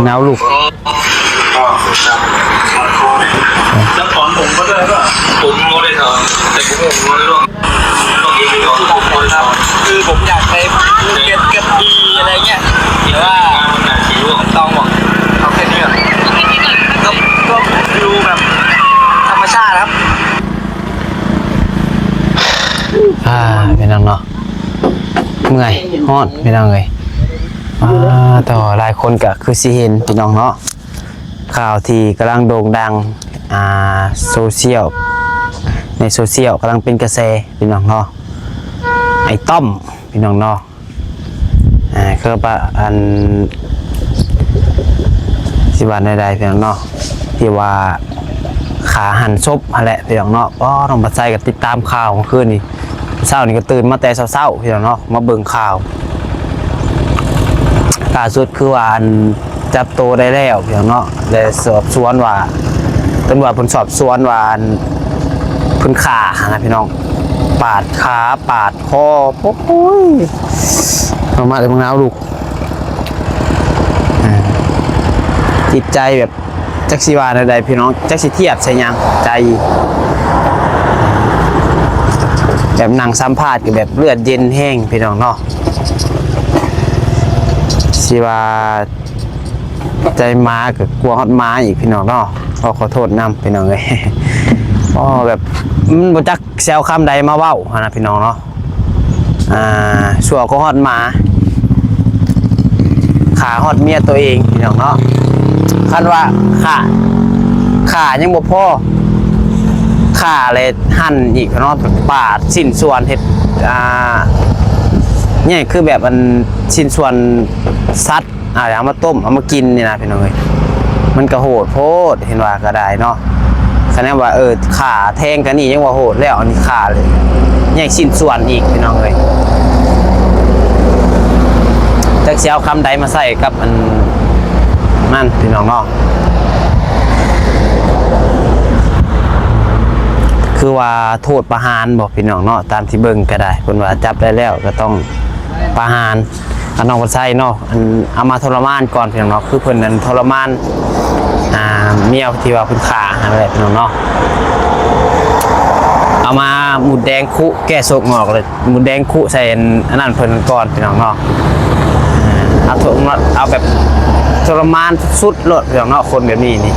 ໜາວລູກ แล้วถอนผมก็ได้ป่ะ ผมก็ได้ถอน แต่ผมผมไม่รู้ คือผมอยากไปภูเก็ตกระบี่อะไรเงี้ย แต่ว่าต้องบอกเอาแค่นี้ก่อน ก็ก็ดูแบบธรรมชาติครับ ອ່າ ພີ່ນ້ອງເນາະ ເມື່ອຍ ຮ້ອນ ພີ່ນ້ອງເອີຍ ອ່າ ແຕ່ວ່າຫຼາຍຄົນກໍຄືຊິເຫັນ ພີ່ນ້ອງເນາະ ຂ່າວທີ່ກຳລັງໂດ່ງດັງ ອ່າ ໂຊຊຽວ ໃນໂຊຊຽວກຳລັງເປັນກະແສ ພີ່ນ້ອງເນາະ ໄອ້ຕ້ອມ ພີ່ນ້ອງເນາະ ອ່າ ຄືວ່າ ອັນ ຊິວ່າແນວໃດ ພີ່ນ້ອງເນາະ ທີ່ວ່າຂ້າຫັນສົບຫັ້ນແຫຼະ ພີ່ນ້ອງເນາະ ອໍ ນ້ອງພັດໄຊກໍຕິດຕາມຂ່າວເມື່ອຄືນນີ້ ເຊົ້ານີ້ກໍຕື່ນມາແຕ່ເຊົ້າໆ ພີ່ນ້ອງເນາະ ມາເບິ່ງຂ່າວ ລ່າສຸດຄືວ່າ ອັນ ຈັບໂຕໄດ້ແລ້ວ ພີ່ນ້ອງເນາະ ແລະ ສອບສວນວ່າ ຕຳຫຼວດເພິ່ນສອບສວນວ່າ ອັນ ເພິ່ນຂ້າຫັ້ນນະ ພີ່ນ້ອງ ປາດຂາ ປາດຄໍ ໂອ້ຍ ເອົາມາເລີຍ ບັກນາວລູກ ອ່າ ຈິດໃຈແບບ ຈັກຊິວ່າແນວໃດ ພີ່ນ້ອງ ຈັກຊິທຽບໃສ່ຫຍັງ ໃຈ ແບບນັ່ງສຳພາດກໍແບບເລືອດເຢັນແຮງ ພີ່ນ້ອງເນາະ ຊິວ່າໃຈໝາກໍກົວຮອດໝາອີກ ພີ່ນ້ອງເນາະ ຂໍ ຂໍໂທດນຳ ພີ່ນ້ອງເອີຍ ອໍ ແບບມັນບໍ່ຈັກຊິເອົາຄຳໃດມາເວົ້າຫັ້ນນະ ພີ່ນ້ອງເນາະ ອ່າ ຊົ່ວກໍຮອດໝາ ຂ້າຮອດເມຍໂຕເອງ ພີ່ນ້ອງເນາະ ຄັນວ່າຂ້າ ຂ້າຍັງບໍ່ພໍ ຂ້າແລະ ຫັ່ນອີກເນາະ ປາດຊິ້ນສ່ວນ ເຮັດ ອ່າ ນີ້ຄືແບບ ອັນ ຊິ້ນສ່ວນສັດ ອ່າ ເອົາມາຕົ້ມ ເອົາມາກິນນີ້ນະ ພີ່ນ້ອງເອີຍ ມັນກໍໂຫດໂພດ ເຫັນວ່າກໍໄດ້ເນາະ ຄະແນນວ່າ ເອີ ຂ້າແທງກັນນີ້ຍັງວ່າໂຫດແລ້ວ ອັນນີ້ຂ້າເລີຍ ແຍກຊິ້ນສ່ວນອີກ ພີ່ນ້ອງເອີຍ ຈັກຊິເອົາຄຳໃດມາໃສ່ກັບ ອັນ ນັ້ນ ພີ່ນ້ອງເນາະ ຄືວ່າໂທດປະຫານບໍ ພີ່ນ້ອງເນາະ ຕາມທີ່ເບິ່ງກໍໄດ້ ເພິ່ນວ່າຈັບໄດ້ແລ້ວກໍຕ້ອງປະຫານ ອັນ ນ້ອງວັນໄຊເນາະ ອັນ ເອົາມາທໍລະມານກ່ອນ ພີ່ນ້ອງເນາະ ຄືເພິ່ນນັ້ນທໍລະມານ ອ່າ ເມຍທີ່ວ່າເພິ່ນຂ້າຫັ້ນແຫຼະ ພີ່ນ້ອງເນາະ ເອົາມາໝູດແດງຄຸ ແກະສົກອອກ ໝູດແດງຄຸໃສ່ອັນ ອັນນັ້ນເພິ່ນກ່ອນ ພີ່ນ້ອງເນາະ ເອົາ ເອົາແບບທໍລະມານສຸດໆໂລດ ພີ່ນ້ອງເນາະ ຄົນແບບນີ້ນີ້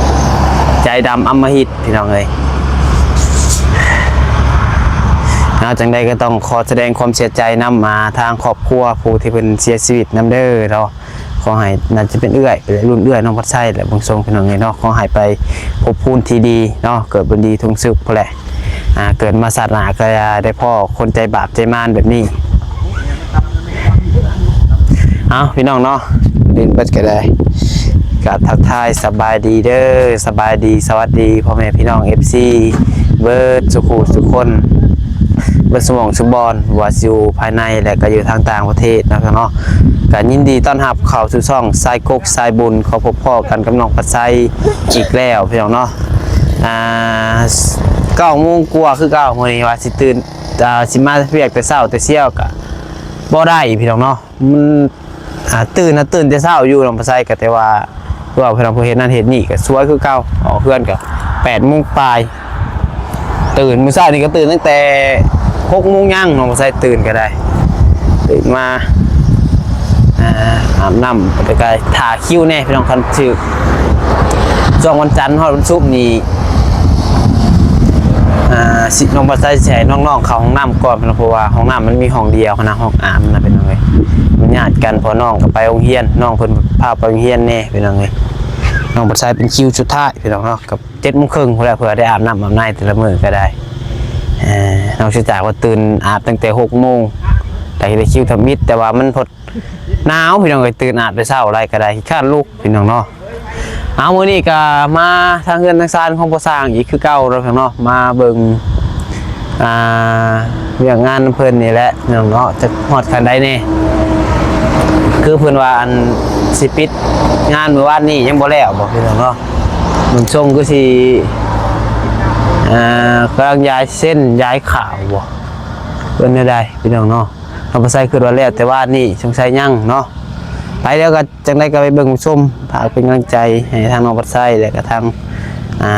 ໃຈດຳອຳມະຫິດ ພີ່ນ້ອງເອີຍ ເອົາ ຈັ່ງໃດກໍຕ້ອງຂໍສະແດງຄວາມເສຍໃຈນຳ ອ່າ ທາງຄອບຄົວຜູ້ທີ່ເພິ່ນເສຍຊີວິດນຳເດີເນາະ ຂໍໃຫ້ ໜ້າຈະເປັນເອື້ອຍ ເປັນລຸ້ນເອື້ອຍນ້ອງພັດໄຊແຫຼະ ເບິ່ງຊົງ ພີ່ນ້ອງເອີຍເນາະ ຂໍໃຫ້ໄປພົບພູມທີ່ດີເນາະ ເກີດບຸນດີທຸງສຸກພຸ້ນແຫຼະ ອ່າ ເກີດມາຊາດໜ້າກໍຢ່າໄດ້ພໍ້ຄົນໃຈບາບໃຈມານແບບນີ້ ເອົາ ພີ່ນ້ອງເນາະ ຫຼິ້ນເບິດກໍໄດ້ ກະທັກທາຍສະບາຍດີເດີ ສະບາຍດີ ສະຫວັດດີພໍ່ແມ່ພີ່ນ້ອງ ເອັຟຊີ ເບິດສູ່ຄູ່ສູ່ຄົນ ເບິດສູ່ໝ່ອງສູ່ບ່ອນ ບໍ່ວ່າຊິຢູ່ພາຍໃນ ແລະ ກໍຢູ່ທາງຕ່າງປະເທດເນາະ ເນາະ ກໍຍິນດີຕ້ອນຮັບເຂົ້າສູ່ຊ່ອງຊາຍກົກຊາຍບຸນ ຂໍພົບພໍ້ກັນກັບນ້ອງພັດໄຊອີກແລ້ວ ພີ່ນ້ອງເນາະ ອ່າ ເກົ້າໂມງກວ່າຄືເກົ່າ ມື້ນີ້ວ່າຊິຕື່ນ ອ່າ ຊິມາວຽກແຕ່ເຊົ້າແຕ່ຊຽວກໍບໍ່ໄດ້ ພີ່ນ້ອງເນາະ ມັນ ອ່າ ຕື່ນນະ ຕື່ນແຕ່ເຊົ້າຢູ່ ນ້ອງປະໄຊ ກໍແຕ່ວ່າ ເວົ້າໃຫ້ນ້ອງເພິ່ນເຮັດນັ້ນເຮັດນີ້ກໍສວຍຄືເກົ່າ ອອກເຮືອນກໍແປດໂມງປາຍ ຕື່ນ ມື້ເຊົ້ານີ້ກໍຕື່ນຕັ້ງແຕ່ຫົກໂມງຍັງ ນ້ອງປະໄຊ ຕື່ນກໍໄດ້ ຕື່ນມາ ອ່າ ອາບນ້ຳ ແລ້ວກໍຖ້າຄິວແດ່ ພີ່ນ້ອງ ຄັນຖືກ ຊ່ວງວັນຈັນຮອດວັນສຸກນີ້ ອ່າ ຊິ ນ້ອງປະໄຊຊິໃຫ້ນ້ອງໆເຂົ້າຫ້ອງນ້ຳກ່ອນ ເພາະວ່າຫ້ອງນ້ຳມັນມີຫ້ອງດຽວຫັ້ນນະ ຫ້ອງອາບນະ ພີ່ນ້ອງເອີຍ ມັນຍາດກັນ ເພາະນ້ອງກໍໄປໂຮງຮຽນ ນ້ອງເພິ່ນພາໄປໂຮງຮຽນແດ່ ພີ່ນ້ອງເອີຍ ນ້ອງປະໄຊເປັນຄິວສຸດທ້າຍ ພີ່ນ້ອງເນາະ ກັບເຈັດໂມງເຄິ່ງພຸ້ນແຫຼະ ເພື່ອໄດ້ອາບນ້ຳອາບໃນແຕ່ລະມື້ກໍໄດ້ ເອີ ນອກເສຍຈາກວ່າຕື່ນອາບຕັ້ງແຕ່ຫົກໂມງ ໄດ້ ໄດ້ຄິວທຳອິດ ແຕ່ວ່າມັນພົດ ໜາວ ພີ່ນ້ອງເອີຍ ຕື່ນອາບແຕ່ເຊົ້າໄດ້ກໍໄດ້ ຂີ້ຄ້ານລຸກ ພີ່ນ້ອງເນາະ ເອົາ ມື້ນີ້ກໍມາທາງເຮືອນທາງຊານຂອງພໍ່ຊ່າງອີກຄືເກົ່າເນາະ ພີ່ນ້ອງເນາະ ມາເບິ່ງ ອ່າ ວຽກງານນຳເພິ່ນນີ້ແຫຼະ ພີ່ນ້ອງເນາະ ຈັກຮອດຂັ້ນໃດແດ່ ຄືເພິ່ນວ່າ ອັນ ຊິປິດງານມື້ວານນີ້ຍັງບໍ່ແລ້ວບໍ ພີ່ນ້ອງເນາະ ເບິ່ງຊົງຄືຊິ ອ່າ ກຳລັງຢາຍເຊັນຢາຍຂາວບໍ ເປັນແນວໃດ ພີ່ນ້ອງເນາະ ນ້ອງປະໄຊຄິດວ່າແລ້ວແຕ່ວານນີ້ ສົງໄສຍັງເນາະ ໄປແລ້ວກໍຈັ່ງໃດກໍໄປເບິ່ງຊົມ ຝາກເປັນກຳລັງໃຈໃຫ້ທາງນ້ອງພັດໄຊ ແລະກໍທາງ ອ່າ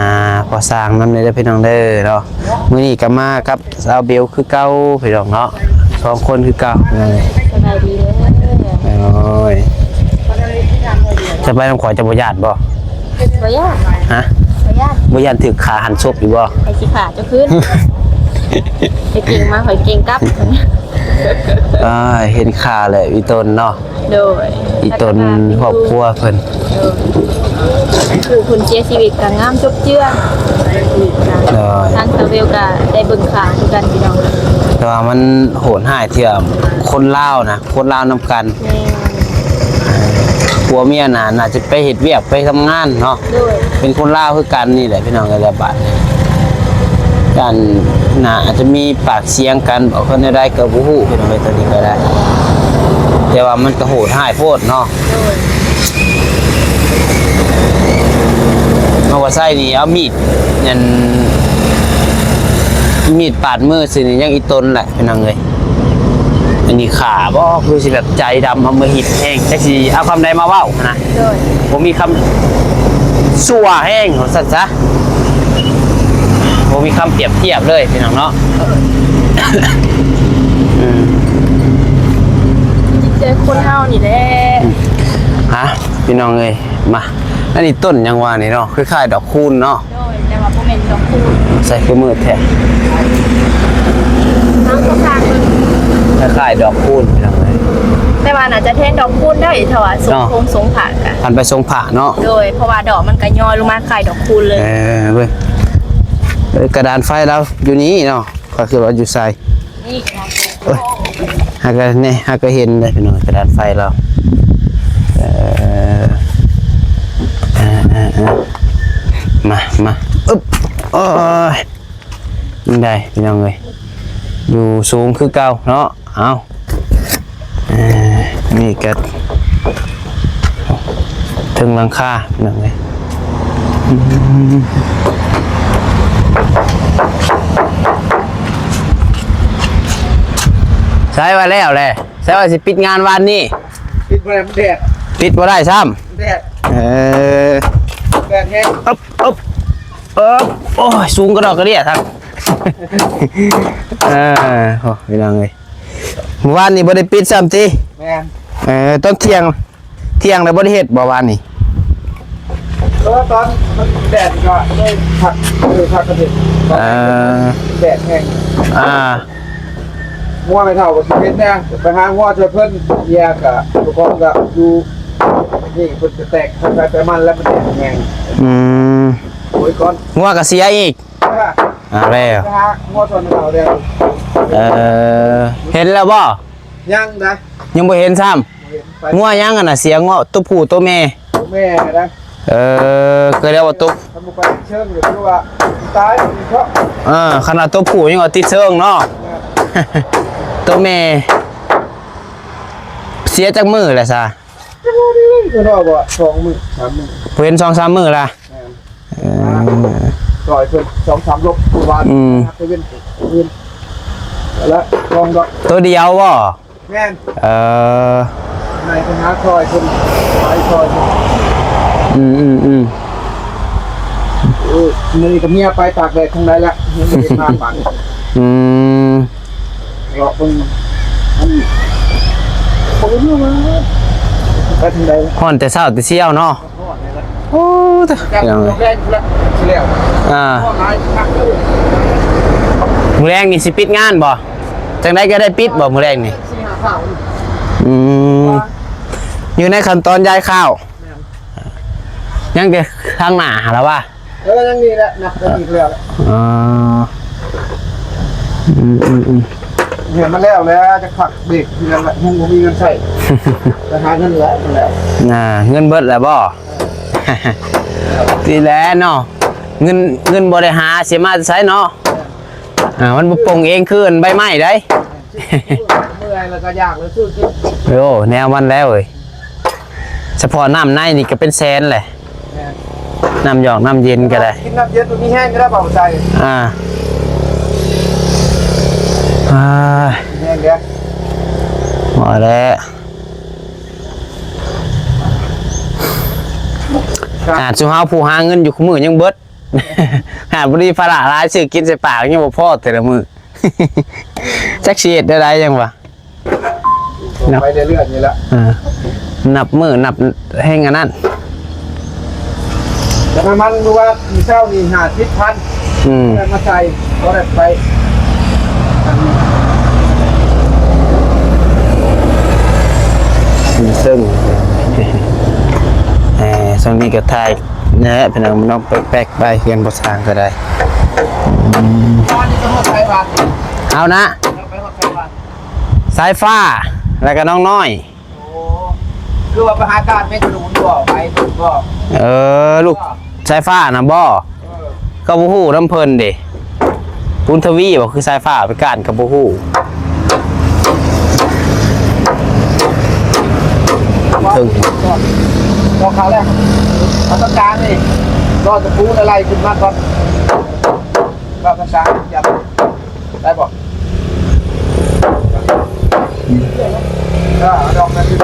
ພໍ່ຊ່າງນຳເດີພີ່ນ້ອງເດີເນາະ. ມື້ນີ້ກໍມາກັບສາວເບວຄືເກົ່າພີ່ນ້ອງເນາະ ສອງຄົນຄືເກົ່າ. ສະບາຍດີເດີ. ໂອ້ຍ ຈະໄປນຳຂ້ອຍ ຈະບໍ່ຢ້ານບໍ່? ບໍ່ຢ້ານ. ຮະ? ບໍ່ຢ້ານ. ບໍ່ຢ້ານຖືກຂ້າຫັນສົບອີກບໍ່? ໃຜຊິຂ້າເຈົ້າຄືນ? ໄປເກັ່ງມາ ຂ້ອຍເກັ່ງກັບ. ອ່າ ເຫັນຂ້າແລ້ວອີ່ຕົນເນາະ. ໂດຍ ອີ່ຕົນຄອບຄົວເພິ່ນ ໂດຍ ຜູ້ເພິ່ນເສຍຊີວິດກໍງາມຈົບເຈື່ອນ. ໂດຍ ທາງສາວເບວກໍໄດ້ເບິ່ງຂ່າວຄືກັນພີ່ນ້ອງ. ແຕ່ວ່າມັນໂຫດຮ້າຍທີ່ວ່າຄົນລາວນະ ຄົນລາວນຳກັນ. ແມ່ນ. ຜົວເມຍນະ ໜ້າຈະໄປເຮັດວຽກໄປທຳງານເນາະ. ໂດຍ ເປັນຄົນລາວຄືກັນນີ້ແຫຼະພີ່ນ້ອງເອີຍ. ແລ້ວບາດ ການໜ້າອາດຈະມີປາກສຽງກັນບໍ ເພິ່ນແນວໃດກໍບໍ່ຮູ້ພີ່ນ້ອງເອີຍ. ຕົວນີ້ກໍໄດ້ ແຕ່ວ່າມັນກໍໂຫດຮ້າຍໂພດເນາະ. ໂດຍ ເຮົາວ່າໃຊ້ນີ້ເອົາມີດ ອັນ ມີດປາດມືຊື່ນີ້ຍັງອີ່ຕົນແຫຼະພີ່ນ້ອງເອີຍ. ອັນນີ້ຂ້າບໍ ຄືຊິແບບໃຈດຳອຳມະຫິດແຮງ ຈັກຊິເອົາຄຳໃດມາເວົ້າຫັ້ນນະ. ໂດຍ ບໍ່ມີຄຳ ຊົ່ວແຮງວ່າຊັ້ນຊະ ບໍ່ມີຄຳປຽບທຽບເລີຍພີ່ນ້ອງເນາະ. ອືມ ຈິດໃຈຄົນເຮົານີ້ແຫຼະ. ຮະ ພີ່ນ້ອງເອີຍ ມາ ອັນນີ້ຕົ້ນຫຍັງວະນີ້ເນາະ? ຄ້າຍໆດອກຄູນເນາະ. ໂດຍ ແຕ່ວ່າບໍ່ແມ່ນດອກຄູນ. ໃສ່ຄືມືດແທ້ ທາງຂ້າງເບິ່ງ ຄ້າຍໆດອກຄູນພີ່ນ້ອງເອີຍ. ແຕ່ວ່າໜ້າຈະແທນດອກຄູນໄດ້ ຖ້າວ່າຊົງ ເນາະ ຊົງ ຊົງຜ້າກະ ຄັນໄປຊົງຜ້າເນາະ. ໂດຍ ເພາະວ່າດອກມັນກະຍໍລົງມາຄ້າຍດອກຄູນເລີຍ. ເອີ ເບິ່ງ ເອີ ກະດານໄຟລາວຢູ່ນີ້ເນາະ. ຂ້ອຍຄິດວ່າຢູ່ໃສ? ນີ້ກະດານໄຟ. ເອີຍ ຫາກະ ນີ້ ຫາກະເຫັນເດ້ພີ່ນ້ອງ ກະດານໄຟລາວ. ເອີ ເອີ ເອີ ເອີ ມາ ມາ ອຶບ ໂອ້ຍ ນີ້ໄດ໋ພີ່ນ້ອງເອີຍ ຢູ່ສູງຄືເກົ່າເນາະ. ເອົາ ເອີ ນີ້ກະເທິງຫຼັງຄາພີ່ນ້ອງເອີຍ. ອືມ ໃສ່ວ່າແລ້ວແຫຼະ ໃສ່ວ່າຊິປິດງານວານນີ້ ປິດບໍ່ໄດ້ ມັນແດດ ປິດບໍ່ໄດ້ຊ້ຳ ແດດ. ເອີ ແດດແຮງ ອຶບ ອຶບ ເອີ ໂອ້ຍ ສູງກະດອກກະເດຍທັງ ເອີ ໂອ້ ພີ່ນ້ອງເອີຍ ມື້ວານນີ້ບໍ່ໄດ້ປິດຊ້ຳຕິ? ແມ່ນ. ເອີ ຕອນທ່ຽງ ທ່ຽງແລ້ວບໍ່ໄດ້ເຮັດບໍ່ວານນີ້? ເອີ ຕອນມັນແດດກໍເລີຍພັກ ເອີ ພັກກັນເຮັດ. ເອີ ແດດແຮງ ອ່າ ງົວແມ່ເຖົ້າກໍຊິເປັນແດ່ ໄປຫາງົວຊ່ວຍເພິ່ນ ເມຍກໍ ເຈົ້າຂອງກໍຢູ່ນີ້ ເພິ່ນກໍແຕກໄປໄປມັນແລ້ວ ມັນແດດແຮງ. ອືມ ໂອ້ຍ ກ່ອນ ງົວກໍເສຍອີກ. ອ່າ ແລ້ວ ໄປຫາງົວຊ່ອຍແມ່ເຖົ້າແດ່. ເອີ ເຫັນແລ້ວບໍ່? ຍັງນະ ຍັງບໍ່ເຫັນຊ້ຳ. ບໍ່ເຫັນ ໄປ ງົວຫຍັງຫັ້ນນະ ເສຍ ງົວຕົວຜູ້ຕົວແມ່? ຕົວແມ່ນະ. ເອີ ກໍແລ້ວວ່າຕົວ ຄັນບໍ່ໄປເຊີງກໍຄືວ່າຕາຍເພາະ ເອີ ຄັນວ່າຕົວຜູ້ຍັງວ່າຕິດເຊີງເນາະ. ແມ່ນ ຕົວແມ່ເສຍຈັກມື້ແລ້ວຊະ? ບໍ່ໄດ້ເລີຍ ເພິ່ນວ່າ ສອງມື້ ສາມມື້ ບໍ່ເຫັນ ສອງສາມມື້ລະ. ແມ່ນ ເອີ ຊ່ອຍເພິ່ນສອງສາມລົບ ເມື່ອວານ ອືມ ຫາແຕ່ເວັນ ເວັນ ແລ້ວສອງດອກ ຕົວດຽວບໍ່? ແມ່ນ ເອີ ໃຫ້ໄປຫາຊ່ອຍເພິ່ນ ໄປຊ່ອຍເພິ່ນ. ອືມໆໆ ເອີ ມື້ນີ້ກໍເມຍໄປຕາກແດດທາງໃດລະ ຍັງບໍ່ໄດ້ມາປານ. ອືມ ເລາະເບິ່ງ ອັນ ບໍ່ຮູ້ວ່າໄປທາງໃດ. ຮ້ອນແຕ່ເຊົ້າແຕ່ຊຽວເນາະ. ໂອ້ ຕາຍ ແລ້ວ ອ່າ ມື້ແລງນີ້ຊິປິດງານບໍ່? ຈັ່ງໃດກໍໄດ້ປິດບໍ່ມື້ແລງນີ້? ອືມ ຢູ່ໃນຂັ້ນຕອນຍ້າຍຂ້າວ. ຍັງແຕ່ທາງໜ້າຫັ້ນລະວ່າ. ເອີ ຍັງນີ້ແຫຼະ ນັບກັນອີກແລ້ວ. ອໍ ອືມໆໆ ເຫັນມັນແລ້ວແລ້ວ ຈະພັກເບຣກເດືອນລະ ຍັງບໍ່ມີເງິນໃຊ້ ໄປຫາເງິນແລ້ວ ແລ້ວ ອ່າ ເງິນເບິດແລ້ວບໍ່? ເອີ ນີ້ແຫຼະເນາະ ເງິນ ເງິນບໍ່ໄດ້ຫາ ຊິມາແຕ່ໃສເນາະ? ອ່າ ມັນບໍ່ປົ່ງເອງຄືໃບໄມ້ໃດ. ເມື່ອຍແລ້ວກໍຢາກແລ້ວ ຊື້ກິນ. ໂອ້ ແນວມັນແລ້ວເອີຍ ສະເພາະນ້ຳໃນນີ້ກໍເປັນແສນແຫຼະ. ແມ່ນ ນ້ຳຢອກນ້ຳເຢັນກໍໄດ້ ກິນນ້ຳເຢັນມັນມີແຮງຢູ່ແລ້ວ ເບົາໃຈ. ອ່າ ອ່າ ມີແຮງເດ້ ພໍແລ້ວ. ຂະໜາດຊຸມເຮົາຜູ້ຫາເງິນຢູ່ຄູ່ມື້ຍັງເບິດ ຫາກບໍ່ມີພາລະຫຼາຍ ຊື້ກິນໃສ່ປາກຍັງບໍ່ພໍແຕ່ລະມື້ ຈັກຊິເຮັດແນວໃດຫຍັງວະ. ໄປເລື້ອຍໆນີ້ແຫຼະ ເອີ ນັບມື້ນັບແຮງອັນນັ້ນ ແຕ່ນ້ຳມັນມື້ວານມື້ເຊົ້ານີ້ຫ້າສິບພັນ ອືມ ໄດ້ມາໃສ່ ພໍໄດ້ໄປ ເຊິ່ງ ເອີ ຊ່ວງນີ້ກໍຖ່າຍ ແນ່ ພີ່ນ້ອງເນາະ ແປັກໆໄປ ເຮືອນບໍ່ສ້າງກໍໄດ້ ອືມ ເອົານະ ໄປຮອດໃສຫວາ? ສາຍຟ້າ ແລ້ວກໍນ້ອງນ້ອຍ ໂອ້ ຄືວ່າໄປຫາການເປັນຂະໜູນບໍ່? ໄປບໍ່? ເອີ ລູກສາຍຟ້ານະບໍ່? ເອີ ກໍບໍ່ຮູ້ນຳເພິ່ນເດ້ ບຸນທະວີບໍ່ ຄືສາຍຟ້າໄປການກໍບໍ່ຮູ້ ເຖິງ ບໍ່ເຂົ້າແລ້ວ ເອົາຕ້ອງການນີ້ ລໍຕະປູໄລ່ຂຶ້ນມາກ່ອນ ວ່າພາສາຫຍັງ ໄດ້ບໍ່? ກໍເອົາດອກນັ້ນຢູ່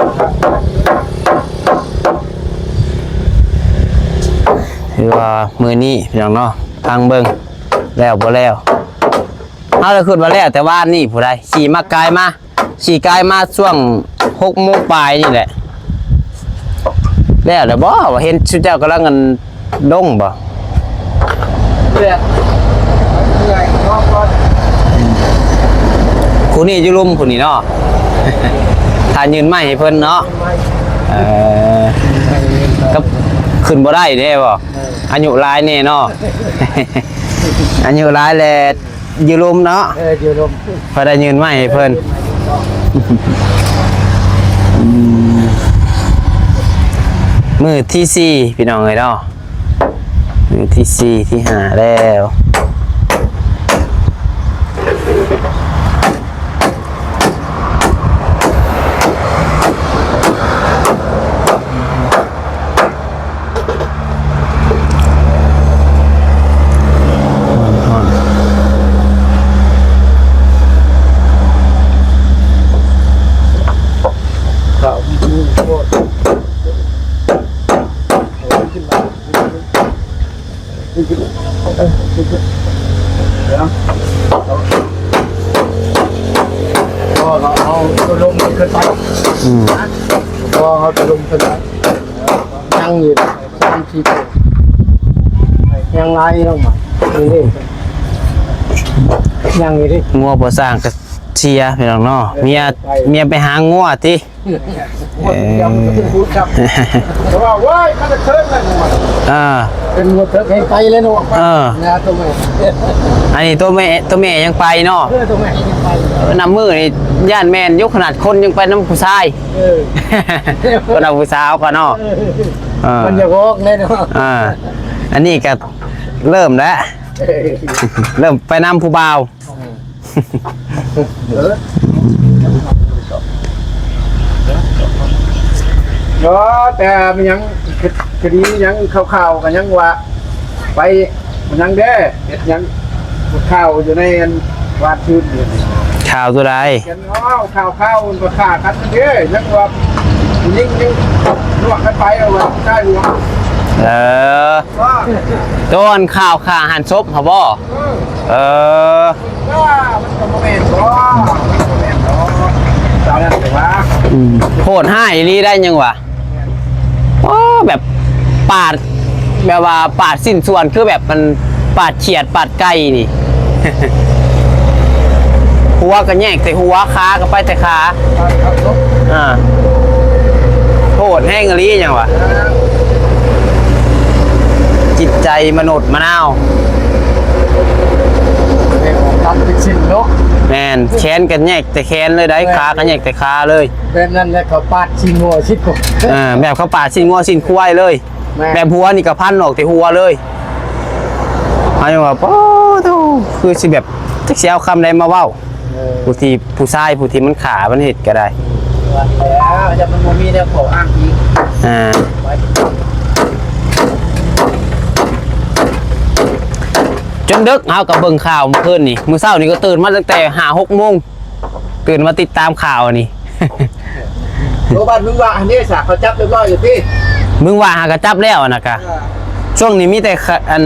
ຄືວ່າມື້ນີ້ພີ່ນ້ອງເນາະ ຟັງເບິ່ງແລ້ວບໍ່ແລ້ວ ເຮົາລະຄິດວ່າແລ້ວແຕ່ວານນີ້ພຸ້ນໃດ໋ ຂີ່ມາກາຍມາ ຂີ່ກາຍມາຊ່ວງຫົກໂມງປາຍນີ້ແຫຼະ ແລ້ວແລ້ວບໍ່? ວ່າເຫັນຊຸມເຈົ້າກຳລັງ ອັນ ລົງບໍ່? ແດດເມື່ອຍ ນອນກ່ອນ ຜູ້ນີ້ຢູ່ລຸ່ມຜູ້ນີ້ເນາະ ຖ້າຍື່ນໄມ້ໃຫ້ເພິ່ນເນາະ ເອີ ກໍຂຶ້ນບໍ່ໄດ້ເດ້ບໍ່? ເອີ ອາຍຸຫຼາຍແນ່ເນາະ ອາຍຸຫຼາຍແລ້ວ ຢູ່ລຸ່ມເນາະ ເອີ ຢູ່ລຸ່ມ ພໍໄດ້ຍື່ນໄມ້ໃຫ້ເພິ່ນ ອືມ ມື້ທີສີ່ ພີ່ນ້ອງເອີຍເນາະ ມື້ທີສີ່ ທີຫ້າແລ້ວ. ເອົາຕົວລົງຂຶ້ນໄປ ອືມ ເອົາຕົວລົງຂຶ້ນໄປ ຍັງຢູ່ສາມສີ່ໂຕ ຍັງຫຼາຍລົງມາ ນີ້ເດ້ ຍັງຢູ່ເດ້ ງົວບໍ່ສ້າງກະເຊຍ ພີ່ນ້ອງເນາະ ເອີ ເມຍ ເມຍໄປຫາງົວຕິ. ເອີ ເພາະວ່າ ໂອ້ຍ ມັນຈະເຊີນແລ້ວ ອ່າ ເປັນງົວເທີກໃຫ້ໄປແລ້ວເນາະ ເອີ ນະ ຕົວແມ່ ອັນນີ້ຕົວແມ່ ຕົວແມ່ຍັງໄປເນາະ ເອີ ຕົວແມ່ຍັງໄປ ນຳມື້ນີ້ຢ້ານແມ່ນຢູ່ ຂະໜາດຄົນຍັງໄປນຳຜູ້ຊາຍ ເອີ ໄປນຳຜູ້ສາວກໍເນາະ ເອີ ເອີ ມັນຢາກອອກແລ້ວເນາະ ອ່າ ອັນນີ້ກໍເລີ່ມແລ້ວ ເອີ ເລີ່ມໄປນຳຜູ້ບ່າວ. ເອີ ເນາະ ແຕ່ມີຫຍັງ ຄະ ຄະດີຫຍັງຂ່າວໆ ກໍຍັງວ່າໄປຫຍັງເດ້ ເຮັດຫຍັງຂ່າວຢູ່ໃນອັນວານຊືນນີ້ ຂ່າວຕົວໃດ? ເຫັນ ອ້າວ ຂ່າວໆ ມັນກໍຂ້າກັນເດ້ ຍັງວ່າຜູ້ຍິງຍັງລວກກັນໄປ ວ່າຊາຍຫຼວງ ເອີ ວ່າ ໂຕອັນຂ່າວຂ້າຫັນສົບຫັ້ນບໍ່? ເອີ ເອີ ວ່າມັນກໍບໍ່ແມ່ນບໍ່ ມັນກໍບໍ່ແມ່ນດອກ ສາວນັ້ນກໍວ່າ ອືມ ໂຫດຮ້າຍອີ່ຫຼີໄດ໋ ຍັງວ່າ ໂອ້ ແບບປາດ ແບບວ່າປາດຊິ້ນສ່ວນ ຄືແບບມັນປາດຂຽດປາດໄກ່ນີ້ ຫົວກໍແຍກແຕ່ຫົວ ຂາກໍໄປແຕ່ຂາ ອ່າ ໂຫດແຮງອີ່ຫຼີ ຍັງວ່າ ຈິດໃຈມະນຸດມະນາວ ແມ່ນ ແຂນກໍແຍກແຕ່ແຂນເລີຍໄດ໋ ແມ່ນ ຂາກໍແຍກແຕ່ຂາເລີຍ ແບບນັ້ນແຫຼະ ເຂົາປາດຊີ້ນງົວຊີ້ນຄວາຍ ເອີ ແບບເຂົາປາດຊີ້ນງົວຊີ້ນຄວາຍເລີຍ ແມ່ນ ແບບຫົວນີ້ກໍພັນອອກແຕ່ຫົວເລີຍ ເຮົາຍັງວ່າ ໂອ້ໂທ້ ຄືຊິແບບ ຈັກຊິເອົາຄຳໃດມາເວົ້າ ເອີ ຜູ້ທີ່ ຜູ້ຊາຍຜູ້ທີ່ມັນຂ້າມັນເຮັດກໍໄດ້ ວ່າແລ້ວ ແຕ່ມັນບໍ່ມີແນວຂໍ້ອ້າງອີກ ອ່າ ໄປ ຈົນເດິກ ເຮົາກໍເບິ່ງຂ່າວມື້ຄືນນີ້ ມື້ເຊົ້ານີ້ກໍຕື່ນມາຕັ້ງແຕ່ຫ້າຫົກໂມງ ຕື່ນມາຕິດຕາມຂ່າວນີ້ ໂຕບ້ານມຶງວ່າອັນນີ້ສະ ເຂົາຈັບຮຽບຮ້ອຍຢູ່ຕິ ບຶງຫວ້າຫາກະຈັບແລ້ວນະກະ. ເອີ ຊ່ວງນີ້ມີແຕ່ຂະ ອັນ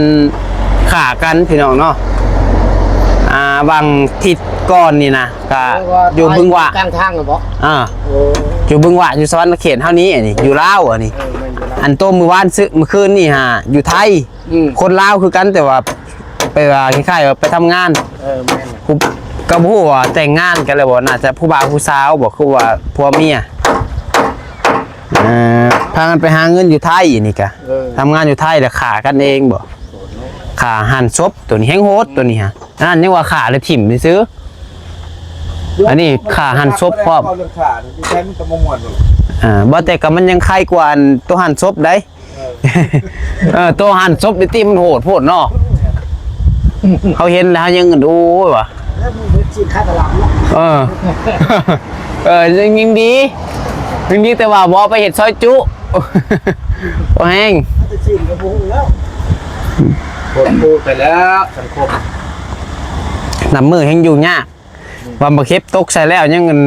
ຂ້າກັນພີ່ນ້ອງເນາະ. ອ່າ ຫວ່າງທິດກ່ອນນີ້ນະ ກະ ເອີ ຢູ່ບຶງຫວ້າ ກາງທາງຫັ້ນບໍ? ອ່າ ໂອ້ ຢູ່ບຶງຫວ້າ ຢູ່ສະຫວັນນະເຂດເຮົານີ້ ອັນນີ້ ເອີ ຢູ່ລາວ ອັນນີ້ ເອີ ແມ່ນຢູ່ລາວ. ອັນໂຕມື້ວານ ມື້ຄືນນີ້ຫາ ຢູ່ໄທ. ອືມ ຄົນລາວຄືກັນ ແຕ່ວ່າໄປວ່າຄ້າຍໆວ່າໄປທຳງານ. ເອີ ແມ່ນ ຜູ້ ກໍບໍ່ຮູ້ວ່າແຕ່ງງານກັນແລ້ວບໍ່ ໜ້າຈະຜູ້ບ່າວຜູ້ສາວບໍ່ ຄືວ່າຜົວເມຍ. ເອີ ພາກັນໄປຫາເງິນຢູ່ໄທນີ້ກະ. ເອີ ທຳງານຢູ່ໄທແລ້ວຂ້າກັນເອງບໍ່? ຂ້າຫັນສົບ ໂຕນີ້ແຮງໂຫດ ໂຕນີ້ຫະ. ອັນນັ້ນຍັງວ່າຂ້າແລ້ວຖິ້ມຊື່ໆ ອັນນີ້ຂ້າຫັນສົບພ້ອມ. ເວົ້າເລື່ອງຂ້ານີ້ ແທ້ມັນກໍບໍ່ມ່ວນດອກ. ອ່າ ບໍ່ ແຕ່ກໍມັນຍັງໄຄກວ່າອັນໂຕຫັນສົບໃດ. ເອີ ເອີ ໂຕຫັນສົບນີ້ຕິ ມັນໂຫດໂພດເນາະ. ເຮົາເຫັນແລ້ວເຮົາຍັງ ໂອ້ຍວ່າ ແລ້ວມັນເຮັດຊີ້ນຂາຍຕະຫຼາດເນາະ. ເອີ ເອີ ຍັງ ຍັງດີ ຍັງດີ ແຕ່ວ່າບໍ່ເອົາໄປເຮັດຊອຍຈຸ ບໍ່ແຮງ ເຮັດຊີ້ນກໍບໍ່ຮູ້ແລ້ວ. ໂພດໂພໄປແລ້ວສັງຄົມ ນັບມື້ແຮງຢູ່ຍາກ. ວ່າບັກເຫັບຕົກໃສ່ແລ້ວຍັງ ອັນ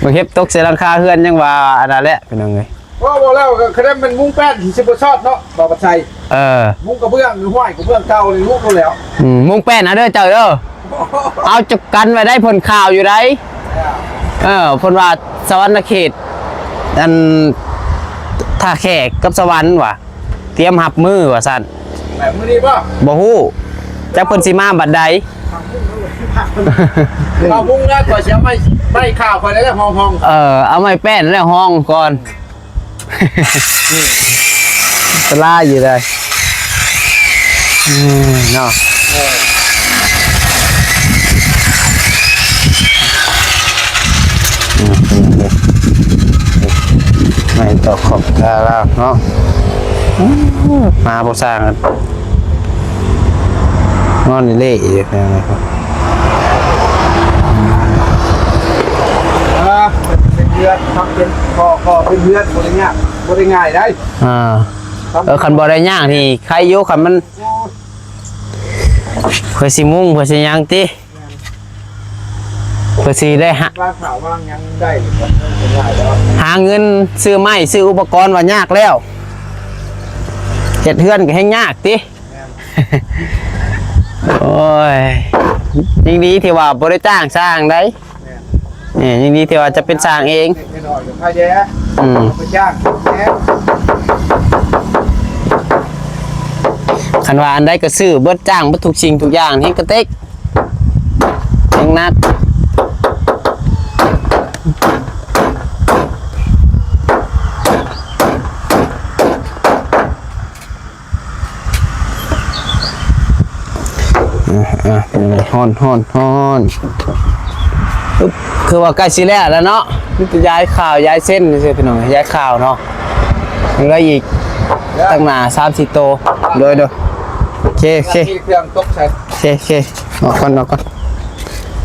ບັກເຫັບຕົກໃສ່ຫຼັງຄາເຮືອນຍັງວ່າອັນນັ້ນແຫຼະ ພີ່ນ້ອງເອີຍ. ເວົ້າ ເວົ້າແລ້ວກໍຄະແນນແມ່ນມຸງແປ້ນທີ່ຊິບໍ່ຊອດເນາະ ບໍ່ປານໃດ. ເອີ ມຸງກະເບື້ອງ ຫ້ວຍ ກະເບື້ອງເກົ່ານີ້ລຸໂລດແລ້ວ. ອືມ ມຸງແປ້ນເອົາເດີເຈົ້າເດີ. ເອົາຈັກກັນໄວ້ໄດ້ ເພິ່ນຂ່າວຢູ່ໃດ. ເອີ ເອີ ເພິ່ນວ່າສະຫວັນນະເຂດ ອັນ ທ່າແຂກກັບສະຫວັນວ່າ ຕຽມຮັບມື້ວ່າຊັ້ນ. ແບບມື້ນີ້ບໍ່? ບໍ່ຮູ້ ຈັກເພິ່ນຊິມາບັດໃດ. ເອົາມຸງແລ້ວ ຂ້ອຍຊິເອົາໄມ້ ໄມ້ຂ້າວຂ້ອຍແລ້ວຫ້ອງໆ. ເອີ ເອົາໄມ້ແປ້ນແລ້ວຫ້ອງກ່ອນ. ອັນຕະລາຍຢູ່ໃດ. ອືມ ເນາະ. ເອີ ອືມ ໄມ້ຕໍ່ຂອບຕາລາວເນາະ. ມາບໍ່ສ້າງກັນ ນອນເລະຢູ່. ອ່າ ເປັນເຮືອນ ທຳເປັນ ກໍ່ ກໍ່ເປັນເຮືອນ ບໍ່ໄດ້ຍາກ ບໍ່ໄດ້ງ່າຍໃດ. ອ່າ ເອີ ຄັນບໍ່ໄດ້ຍາກນີ້ໄຄຢູ່ ຄັນມັນ ເພື່ອຊິມຸງ ເພື່ອຊິຫຍັງຕິ ເພື່ອຊິໄດ້ຫາ ວາງຂ້າວວາງຫຍັງໄດ້ ຫາເງິນຊື້ໄມ້ຊື້ອຸປະກອນວ່າຍາກແລ້ວ ເຮັດເຮືອນກໍແຮ່ງຍາກຕິ. ແມ່ນ ໂອ້ຍ ຍັງດີທີ່ວ່າບໍ່ໄດ້ຈ້າງຊ່າງໃດ. ແມ່ນ ນີ້ ຍັງດີທີ່ວ່າຈະເປັນຊ່າງເອງ. ເລັກນ້ອຍກໍພາແດ່ ອືມ ໄປຈ້າງແດ່. ຄັນວ່າອັນໃດກໍຊື້ເບິດ ຈ້າງເບິດທຸກສິ່ງທຸກຢ່າງ ແຮ່ງກະເຕັກ ແຮ່ງໜັກ. ອ່າ ອ່າ ເປັນໄງ? ຮ້ອນ ຮ້ອນ ຮ້ອນ. ອຶບ ຄືວ່າໃກ້ຊິແລ້ວແລ້ວເນາະ ມີແຕ່ຢາຍຂາວຢາຍເສັ້ນຊື່ໆ ພີ່ນ້ອງ ຢາຍຂາວເນາະ. ຍັງເຫຼືອອີກຕັ້ງໜ້າສາມສີ່ໂຕ. ໂດຍ ໂດຍ. ໂອເຄ ໂອເຄ ມີເຄື່ອງຕົກໃສ່. ໂອເຄ ໂອເຄ ອອກກ່ອນ ອອກກ່ອນ.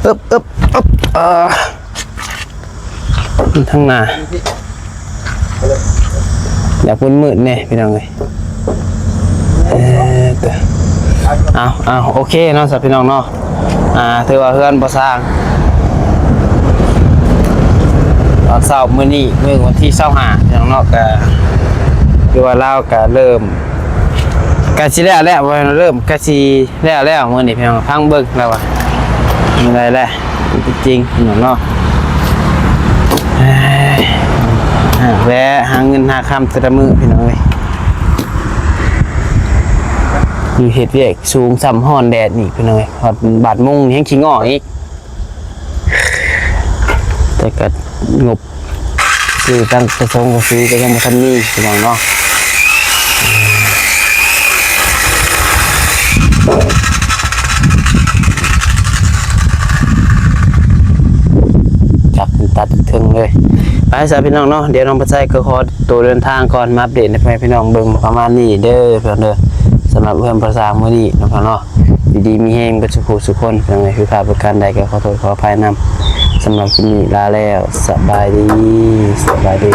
ອຶບ ອຶບ ອຶບ ເອີ. ທາງໜ້າ ຢາກມືດໆແດ່ພີ່ນ້ອງເອີຍ. ເອີ ເອົາ ເອົາ ໂອເຄເນາະ ສຳລັບພີ່ນ້ອງເນາະ. ອ່າ ຖືວ່າເຮືອນບໍ່ສ້າງ ຕອນເຊົ້າມື້ນີ້ ມື້ວັນທີຊາວຫ້າ ພີ່ນ້ອງເນາະ ກະ ຄືວ່າລາວກະເລີ່ມ ກະຊິແລ້ວແລ້ວ ບໍ່ແມ່ນວ່າເລີ່ມ ກະຊິແລ້ວແລ້ວມື້ນີ້ພີ່ນ້ອງ. ຟັງເບິ່ງລາວວ່າມີໄດ້ແຫຼະ ເປັນຈິງພີ່ນ້ອງເນາະ. ເອີຍ ແວະຫາເງິນຫາຄຳແຕ່ລະມື້ພີ່ນ້ອງເອີຍ. ຢູ່ເຮັດວຽກສູງຊ້ຳ ຮ້ອນແດດນີ້ພີ່ນ້ອງເອີຍ ຮອດບາດມຸງແຮ່ງຂີ້ງໍ້ອີກ. ແຕ່ກະງົບ ຄືຕັ້ງປະສົງກະຄືກະຍັງບໍ່ທັນມີພີ່ນ້ອງເນາະ. ຈັບຕັດເທິງເລີຍ. ໄປຊະພີ່ນ້ອງເນາະ ດຽວນ້ອງປະໄຊກໍຂໍໂຕເດີນທາງກ່ອນ ມາອັບເດດໃຫ້ພໍ່ແມ່ພີ່ນ້ອງເບິ່ງປະມານນີ້ເດີພີ່ນ້ອງເດີ. ສຳລັບເຮືອນບໍ່ສ້າງມື້ນີ້ເນາະ ພີ່ນ້ອງເນາະ. ຢູ່ດີມີແຮງເບິດສູ່ຜູ້ສູ່ຄົນ ພີ່ນ້ອງເອີຍ. ຜິດພາດປະການໃດກໍຂໍໂທດຂໍອະໄພນຳ. ສຳລັບຄລິບນີ້ລາແລ້ວ ສະບາຍດີ ສະບາຍດີ.